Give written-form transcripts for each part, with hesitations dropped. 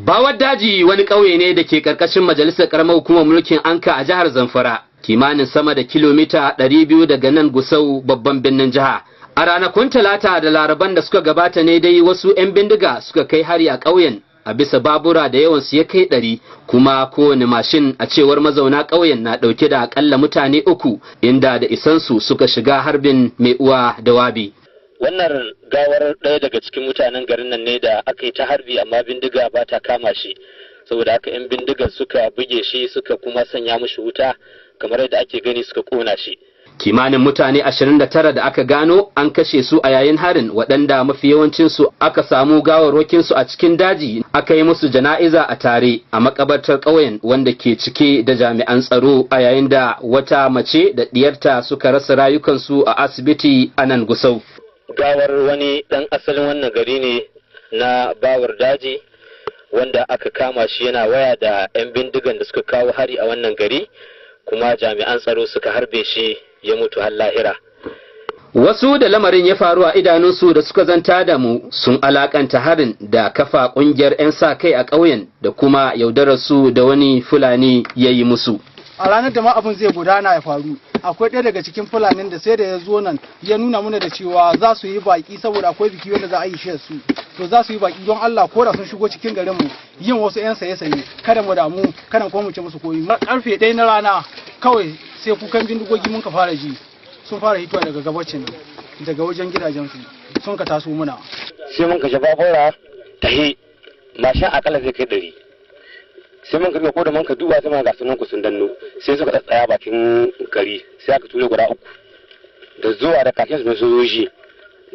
Bawar Daji wani ƙauye ne da ke ƙarƙashin majalisar ƙaramar hukumar mulkin Anka a jihar Zamfara, kimanin sama da kilomita 200 daga nan Gusau, babban birnin jiha. A ranakun Talata da Laraban da suka gabata ne dai wasu 'yan bindiga suka kai hari a ƙauyen a bisa babura da yawansu ya kai 100, kuma kowane mashin, a cewar mazauna ƙauyen, na ɗauke da akalla mutane uku, inda da isansu suka shiga harbin mai uwa da wabi. Wannan gawar ɗaya daga cikin mutanen garin nan ne da aka yi ta harbi amma bindiga ba ta kama shi, saboda haka 'yan bindigar suka buge shi, suka kuma sanya mishi wuta, kamar yadda ake gani, suka kona shi. Kimanin mutane 29 da aka gano an kashe su a yayin harin, waɗanda mafi yawancinsu aka samu gawarwakinsu a cikin daji, aka yi musu jana'iza a tare a makabartar ƙauyen wanda ke cike da jami'an tsaro, a yayin da wata mace da ɗiyarta suka rasa rayukansu a asibiti a nan Gusau. Gawar wani ɗan asalin wannan gari ne na Bawar Daji wanda aka kama shi yana waya da 'yan bindigan da suka kawo hari a wannan gari, kuma jami'an tsaro suka harbe shi ya mutu har lahira. Wasu da lamarin ya faru a idanunsu da suka zanta da mu sun alakanta harin da kafa kungiyar 'yan sa kai a ƙauyen da kuma yaudarar su da wani Fulani ya yi musu. A ranar da ma abin zai gudana ya faru, akwai ɗaya daga cikin Fulanin da sai da ya zo nan ya nuna mana da cewa za su yi baki, saboda akwai biki wanda za a yi shi su, to za su yi baki, don Allah ko da sun shigo cikin garin mu yin wasu 'yan saye-saye, kada mu damu, kada kuma mu ce musu koyi. Karfe 1 na rana kawai sai kukan bindigogi mun ka fara ji, sun fara hitowa daga gabacin, daga wajen gidajensu sun ka taso muna. Sai mun kashe babura tahi, mashin akalla zai kai 100. Sai mun karbe, ko da mun ka duba sai mun ga sunan ku sun danno, sai suka tsaya bakin gari, sai aka ture guda uku da zuwa da kakin su sojoji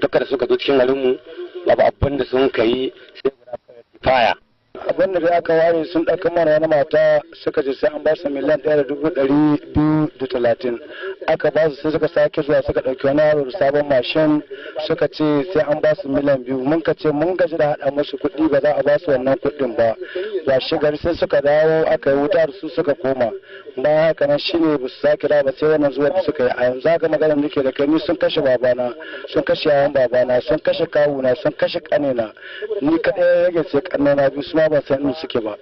duka da suka zo cikin garin mu, babu abin da sun kai sai guda faya. Abin da aka ware, sun ɗauka mana wani mata, suka ce sai an ba su 1,230,000. Aka ba su. Sai suka sake zuwa suka ɗauki wani yaro da sabon mashin, suka ce sai an ba su miliyan 2. Mun ka ce mun gaji da haɗa musu kuɗi, ba za a ba su wannan kuɗin ba. Washe gari sai suka dawo, aka yi wuta da su, suka koma. Bayan haka nan shine ba su sake dawo ba sai wannan zuwa da suka yi. A yanzu haka magana nake da kai, ni sun kashe babana, sun kashe yayan babana, sun kashe kawuna, sun kashe ƙanena. Ni kaɗai rage, sai ƙannena biyu, su ma ban san inda suke ba.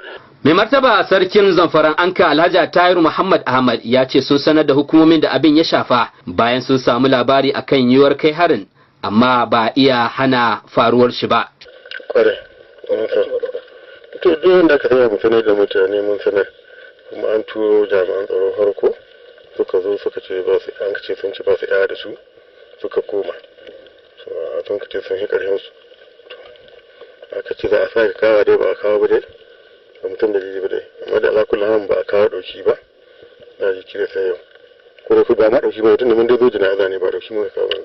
Mai martaba Sarkin Zamfaran Anka, Alhaji Tayiru Muhammad Ahmad, ya ce sun sanar da hukumomin da abin ya shafa bayan sun samu labari akan yiwuwar kai harin, amma ba iya hana faruwar shi ba. Kwarai, to duk wanda aka sanya mu sanar da mutane, mun sanar, kuma an turo jami'an tsaro farko, suka zo suka ce ba su, an ce sun ci ba su iya da su, suka koma. Sun ce sun yi karfin su. Aka ce za a sake kawo, dai ba a kawo ba dai, ba mutum dalili ba dai, amma da ala kullu ba a kawo dauki ba. Na ji da sai yau ko da ba ma dauki ba, tunda mun dai zo jana'iza ne, ba dauki muka kawo ba.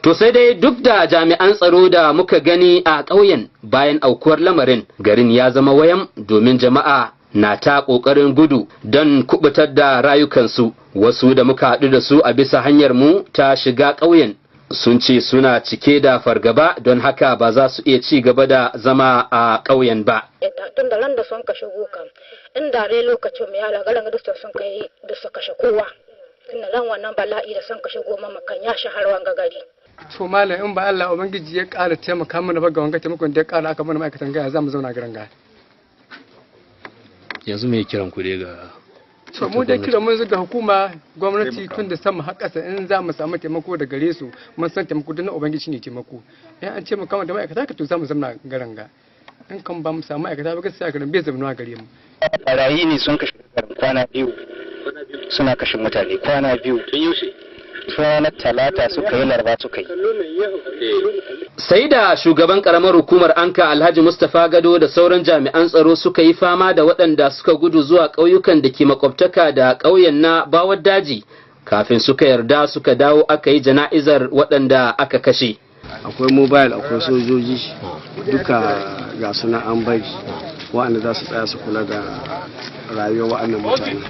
To sai dai duk da jami'an tsaro da muka gani a ƙauyen bayan aukuwar lamarin, garin ya zama wayam domin jama'a na ta ƙoƙarin gudu don kubutar da rayukansu. Wasu da muka haɗu da su a bisa hanyar mu ta shiga ƙauyen sun ce suna cike da fargaba, don haka ba za su iya ci gaba da zama a ƙauyen ba. Tun da ran da sun kashe kam, inda dai lokacin mai yara garin da sun kai da su kashe kowa. Tun da ran wannan bala'i da sun kashe goma makan ya shahar wanga gari. To malam, in ba Allah Ubangiji ya ƙara taimaka mana ba ga wanga taimakon da ya ƙara aka mana ma'aikatan gaya, za mu zauna garin gaya. Yanzu me kiran ku dai ga To mu dai kira mun ga hukuma gwamnati tun da sama har ƙasa, in za mu samu taimako da gare su, mun san taimako don Ubangiji ne taimako. In an ce mu kama da ma'aikata ka, to za mu zauna garin ga. In kan ba mu samu ma'aikata ba, gaskiya garin bai zama gare mu. Barayi ne sun kashe kwana 2, suna kashe mutane kwana 2. Tun yaushe? Ranar Talata suka yi, Laraba suka yi. Sai da shugaban karamar hukumar Anka, Alhaji Mustapha Gado, da sauran jami'an tsaro suka yi fama da waɗanda suka gudu zuwa ƙauyukan da ke makwabtaka da ƙauyen na Bawar Daji kafin suka yarda suka dawo aka yi jana'izar waɗanda aka kashe. Akwai mobile, akwai sojoji, duka ga suna an bari waɗanda za su tsaya su kula da rayuwar waɗannan mutane.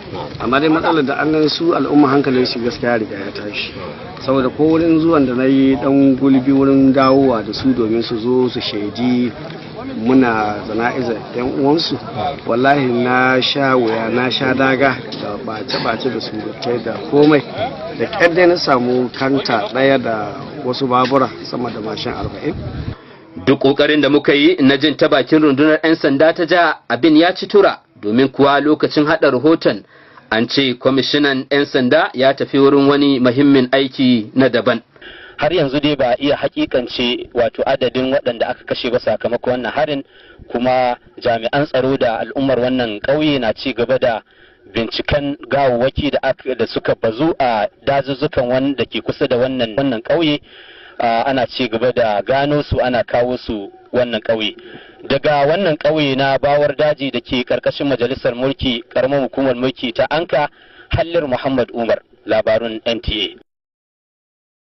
Amma dai matsalar da annan su al'umma, hankalin su gaskiya riga ya tashi, saboda ko wurin zuwan da na yi dan gulbi wurin dawowa da su domin su zo su shaidi muna jana'izar yan uwansu, wallahi na sha wuya, na sha daga da bace-bace da surutai da komai. Da ƙyar dai na samu kanta ɗaya da wasu babura sama da mashin 40. Duk ƙoƙarin da muka yi na jin ta bakin rundunar 'yan sanda ta jiha, abin ya ci tura, domin kuwa lokacin haɗa rahoton an ce kwamishinan 'yan sanda ya tafi wurin wani muhimmin aiki na daban. Har yanzu dai ba a iya hakikance wato adadin waɗanda aka kashe ba sakamakon wannan harin, kuma jami'an tsaro da al'ummar wannan ƙauye na ci gaba da binciken gawawwaki da suka bazu a dazuzzukan wanda ke kusa da wannan ƙauye. Ana ci gaba da gano su, ana kawo su wannan ƙauye. Daga wannan ƙauye na Bawar Daji da ke ƙarƙashin majalisar mulki ƙaramar hukumar mulki ta Anka, Hallir Muhammad Umar, labarun NTA.